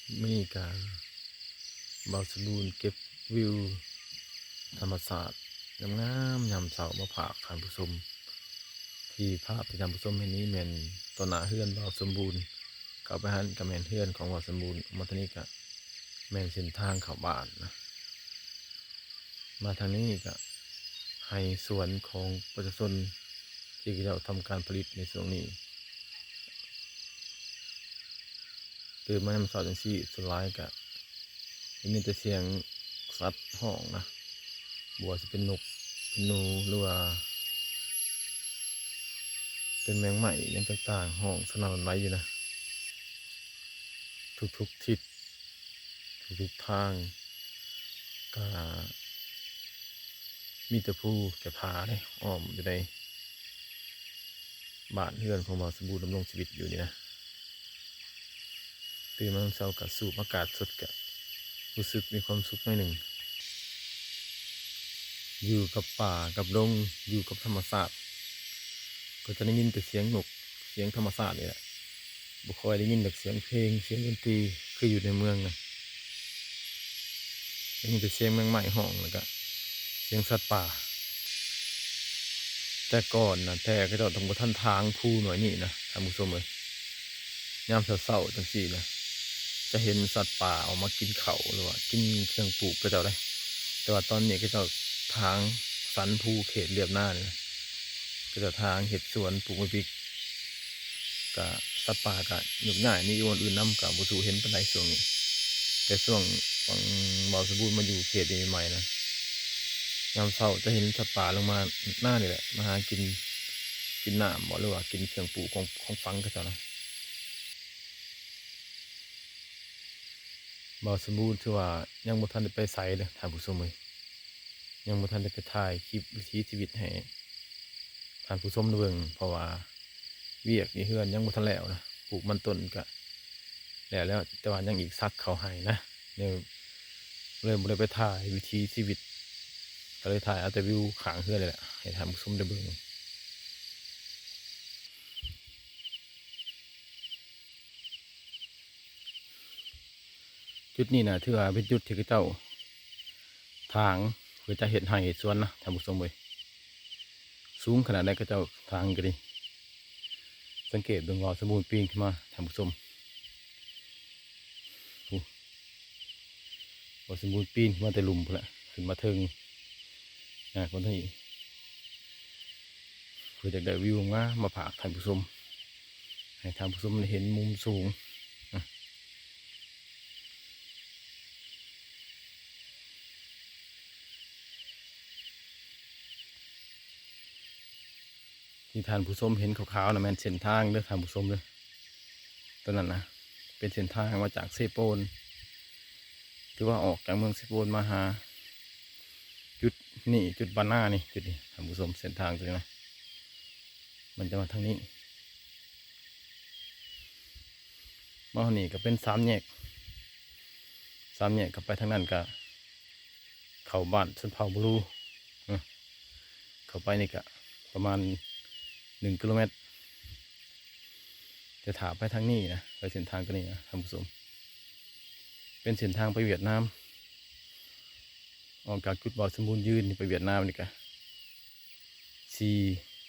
ມື້ນີ້ກະບ່າວສົມບູນເກັບວິວທຳມະຊາດງາມໆ ຍາມເຊົ້າມາຝາກທ່ານຜູ້ຊົມ ທີ່ພາບທີ່ທ່ານຜູ້ຊົມເຫັນນີ້ແມ່ນຕໍ່ໜ້າເຮືອນບ່າວສົມບູນ, ເຂົ້າໄປຫັ້ນກະແມ່ນເຮືອນຂອງບ່າວສົມບູນ, ມາທາງນີ້ກະແມ່ນເສັ້ນທາງເຂົ້າບ້ານນະ. ມາທາງນີ້ກະໄຮ່ສວນຂອງປະຊາຊົນທີ່ເຂົາເຈົ້າທຳການຜະລິດໃນຊ່ວງນີ້. ຕື່ນມາຍາມເຊົ້າຈັ່ງຊີ້ ສ່ວນຫຼາຍກະໄດ້ຍິນແຕ່ສຽງສັດຮ້ອງນະ, ບໍ່ວ່າຊິເປັນນົກ ເປັນໜູ ຫຼືວ່າເປັນແມງໄມ້ຫຍັງຕ່າງໆ ຮ້ອງສະໜັ່ນຫວັ່ນໄຫວຢູ່ນະ. ທຸກໆທິດ ທຸກໆທາງ ກະມີແຕ່ພູແຕ່ຜາເດ້ ອ້ອມຢູ່ໃນບ້ານເຮືອນຂອງບ່າວສົມບູນດຳລົງຊີວິດຢູ່ນີ້ນະ. ຕື່ນມາຍາມເຊົ້າກະສູດອາກາດສົດ ກະຮູ້ສຶກມີຄວາມສຸກໜ້ອຍໜຶ່ງ. ຢູ່ກັບປ່າກັບດົງ ຢູ່ກັບທຳມະຊາດ ກໍຈະໄດ້ຍິນແຕ່ສຽງນົກ ສຽງທຳມະຊາດນີ້ແຫຼະ, ບໍ່ຄ່ອຍໄດ້ຍິນດອກສຽງເພງ ສຽງດົນຕີ ຄືຢູ່ໃນເມືອງນະ. ໄດ້ຍິນແຕ່ສຽງແມງໄມ້ຮ້ອງ ແລ້ວກະສຽງສັດປ່າ. ແຕ່ກ່ອນນະ ແຕ່ເຂົາເຈົ້າຍັງບໍ່ທັນຖາງພູໜ້ອຍນີ້ນະ ທ່ານຜູ້ຊົມເອີຍ, ຍາມເຊົ້າໆຈັ່ງຊີ້ນະ ຈະເຫັນສັດປ່າອອກມາກິນເຂົ້າ ຫຼືວ່າກິນເຄື່ອງປູກເຂົາເຈົ້າເດ້. ແຕ່ວ່າຕອນນີ້ເຂົາເຈົ້າຖາງສັນພູເຂດລຽບນານີ້ນະ, ເຂົາເຈົ້າຖາງເຮັດສວນປູກໝາກພິກ ກະສັດປ່າກະໂຍກຍ້າຍໜີຢູ່ບ່ອນອື່ນນຳ ກະບໍ່ສູ້ເຫັນປານໃດຊ່ວງນີ້. ແຕ່ຊ່ວງຫວ່າງບ່າວສົມບູນມາຢູ່ເຂດນີ້ໃໝ່ນະ ຍາມເຊົ້າຈະເຫັນສັດປ່າລົງມາໜ້ານີ້ແຫຼະ ມາຫາກິນ ກິນນ້ຳບໍ ຫຼືວ່າກິນເຄື່ອງປູກຂອງ ຂອງຝັງເຂົາເຈົ້ານະ. ບ່າວສົມບູນຖືວ່າຍັງບໍ່ທັນໄດ້ໄປໃສເດີ້ທ່ານຜູ້ຊົມເອີຍ, ຍັງບໍ່ທັນໄດ້ໄປຖ່າຍຄລິບວິຖີຊີວິດໃຫ້ທ່ານຜູ້ຊົມໄດ້ເບິ່ງ ເພາະວ່າວຽກຢູ່ເຮືອນຍັງບໍ່ທັນແລ້ວນະ. ປູກມັນຕົ້ນກະແລ້ວແລ້ວ ແຕ່ວ່າຍັງອີກສັກເຂົ້າໄຮ່ນະ, ເລີຍ ເລີຍບໍ່ໄດ້ໄປຖ່າຍວິຖີຊີວິດ, ກະເລີຍຖ່າຍເອົາແຕ່ວິວຂ້າງເຮືອນນີ້ແຫຼະ ໃຫ້ທ່ານຜູ້ຊົມໄດ້ເບິ່ງ. ຈຸດນີ້ນະ ຖືວ່າເປັນຈຸດທີ່ເຂົາເຈົ້າຖາງ ເພື່ອຈະເຮັດໄຮ່ເຮັດສວນນະທ່ານຜູ້ຊົມເອີຍ. ສູງຂະໜາດໃດເຂົາເຈົ້າຖາງກະດີ, ສັງເກດເບິ່ງ ບ່າວສົມບູນປີນຂຶ້ນມາທ່ານຜູ້ຊົມ. ໂອ້ ບ່າວສົມບູນປີນຂຶ້ນມາແຕ່ລຸ່ມພຸ້ນແຫຼະ ຂຶ້ນມາເທິງ ຍາກກວ່ານີ້ ເພື່ອຢາກໄດ້ວິວງາມມາຝາກທ່ານຜູ້ຊົມ ໃຫ້ທ່ານຜູ້ຊົມໄດ້ເຫັນມຸມສູງ. ທີ່ທ່ານຜູ້ຊົມເຫັນຂາວໆນະ ແມ່ນເສັ້ນທາງເດີ້ທ່ານຜູ້ຊົມເດີ້. ໂຕນັ້ນນະ ເປັນເສັ້ນທາງມາຈາກເຊໂປນ ຖືວ່າອອກຈາກເມືອງເຊໂປນມາຫາຈຸດນີ້ ຈຸດບ້ານນານີ້ ຈຸດນີ້ທ່ານຜູ້ຊົມ. ເສັ້ນທາງໂຕນີ້ນະ ມັນຈະມາທາງນີ້ ມາຮອດນີ້ກະເປັນສາມແຍກ, ສາມແຍກເຂົ້າໄປທາງນັ້ນກະເຂົ້າບ້ານຊົນເຜົ່າບລູ. ເຂົ້າໄປນີ້ກະປະມານໜຶ່ງກິໂລແມັດ, ແຕ່ຖ້າໄປທາງນີ້ນະ ໄປເສັ້ນທາງໂຕນີ້ນະທ່ານຜູ້ຊົມ ເປັນເສັ້ນທາງໄປຫວຽດນາມ. ອອກຈາກຈຸດບ່າວສົມບູນຢືນນີ້ໄປຫວຽດນາມນີ້ກະສີ່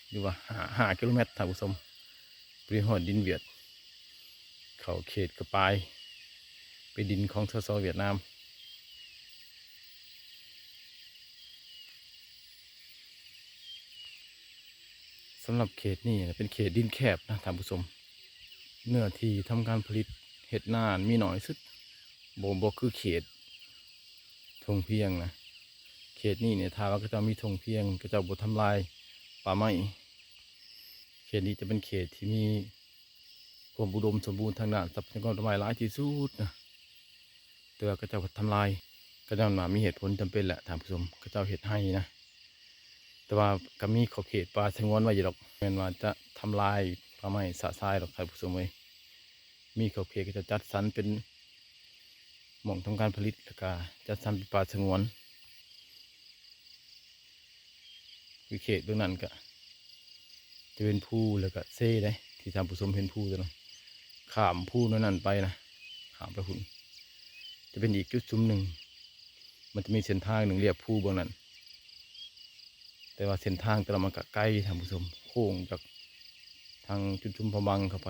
ຫຼືວ່າຫ້າ ຫ້າກິໂລແມັດທ່ານຜູ້ຊົມ, ບໍ່ໄດ້ຮອດດິນຫວຽດ ເຂົ້າເຂດກະປາຍ ເປັນດິນຂອງ ສສ ຫວຽດນາມ. ສຳລັບເຂດນີ້ນະ ເປັນເຂດດິນແຄບນະທ່ານຜູ້ຊົມ, ເນື້ອທີ່ທຳການຜະລິດເຮັດນາມີໜ້ອຍສຸດ ບໍ່ ບໍ່ຄືເຂດທົ່ງພຽງນະ. ເຂດນີ້ນີ້ ຖ້າວ່າເຂົາເຈົ້າມີທົ່ງພຽງ ເຂົາເຈົ້າບໍ່ທຳລາຍປ່າໄມ້. ເຂດນີ້ຈະເປັນເຂດທີ່ມີຄວາມອຸດົມສົມບູນທາງດ້ານຊັບພະຍາກອນປ່າໄມ້ຫຼາຍທີ່ສຸດນະ, ແຕ່ວ່າເຂົາເຈົ້າທຳລາຍ ກະຍ້ອນວ່າມີເຫດຜົນຈຳເປັນແຫຼະທ່ານຜູ້ຊົມ, ເຂົາເຈົ້າເຮັດໄຮ່ນະ. ແຕ່ວ່າກະມີຂອບເຂດປ່າສະຫງວນໄວ້ຢູ່ດອກ, ແມ່ນວ່າຈະທຳລາຍປ່າໄມ້ຊະຊາຍດອກທ່ານຜູ້ຊົມເອີຍ. ມີຂອບເຂດເຂົາເຈົ້າຈັດສັນເປັນໝ່ອງທຳການຜະລິດ ແລ້ວກະຈັດສັນເປັນປ່າສະຫງວນ. ຄືເຂດເບື້ອງນັ້ນກະຈະເປັນພູ ແລ້ວກະເຊເດ້ ທີ່ທ່ານຜູ້ຊົມເຫັນພູຕົວນັ້ນ, ຂ້າມພູນັ້ນໄປນະ ຂ້າມໄປພຸ້ນ. ະເປັນອີກຈຸດຊຸມໜຶ່ງ. ມັນຈະມີເສັ້ນທາງໜຶ່ງລຽບພູເບື້ອງນັ້ນ ແຕ່ວ່າເສັ້ນທາງແຕ່ລະມັນກະໄກທ່ານຜູ້ຊົມ ໂຄ້ງຈາກທາງຈຸດຊຸມພະວັງເຂົ້າໄປ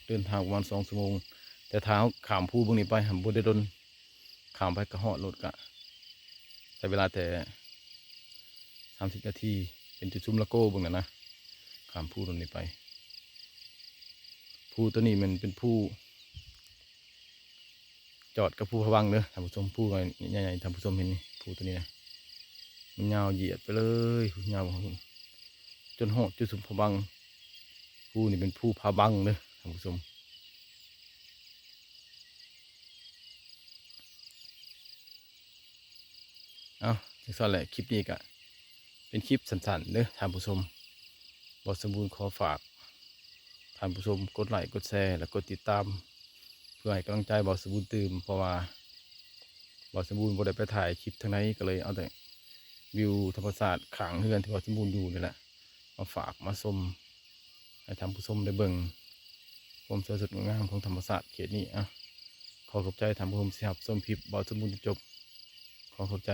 ເດີນທາງປະມານສອງຊົ່ວໂມງ. ແຕ່ຖ້າເຮົາຂ້າມພູເບື້ອງນີ້ໄປຫັ້ນບໍ່ໄດ້ດົນ ຂ້າມໄປກະຮອດໂລດ ກະໃຊ້ເວລາແຕ່ສາມສິບນາທີ ເປັນຈຸດຊຸມລະໂກເບິ່ງນັ້ນນະ ຂ້າມພູໂຕນີ້ໄປ. ພູໂຕນີ້ແມ່ນເປັນພູ ຈອດກັບພູພະວັງເດີທ່ານຜູ້ຊົມ. ພູໃຫຍ່ໆ ທ່ານຜູ້ຊົມເຫັນນີ້ ພູໂຕນີ້ນະ ມັນຍາວຢຽດໄປເລີຍ ຍາວຈົນຮອດຈຸດຊຸມພະວັງ. ພູນີ້ເປັນພູພະວັງເດີທ່ານຜູ້ຊົມ. ເອົ້າ ຈັ່ງຊັ້ນແຫຼະ ຄລິບນີ້ກະເປັນຄລິບສັ້ນໆເດີທ່ານຜູ້ຊົມ. ບ່າວສົມບູນຂໍຝາກທ່ານຜູ້ຊົມກົດໄລ້ ກົດແຊ ແລະ ກົດຕິດຕາມ ເພື່ອໃຫ້ກຳລັງໃຈບ່າວສົມບູນຕື່ມ ເພາະວ່າບ່າວສົມບູນບໍ່ໄດ້ໄປຖ່າຍຄລິບທາງໃດ ກະເລີຍເອົາແຕ່ວິວທຳມະຊາດຂ້າງເຮືອນທີ່ບ່າວສົມບູນຢູ່ນີ້ແຫຼະ ມາຝາກມາຊົມ ໃຫ້ທ່ານຜູ້ຊົມໄດ້ເບິ່ງຄວາມສວຍສົດງົດງາມຂອງທຳມະຊາດເຂດນີ້. ອະ ຂໍຂອບໃຈທ່ານຜູ້ຊົມທີ່ຮັບຊົມຄລິບບ່າວສົມບູນຈົນຈົບ. ຂໍຂອບໃຈ.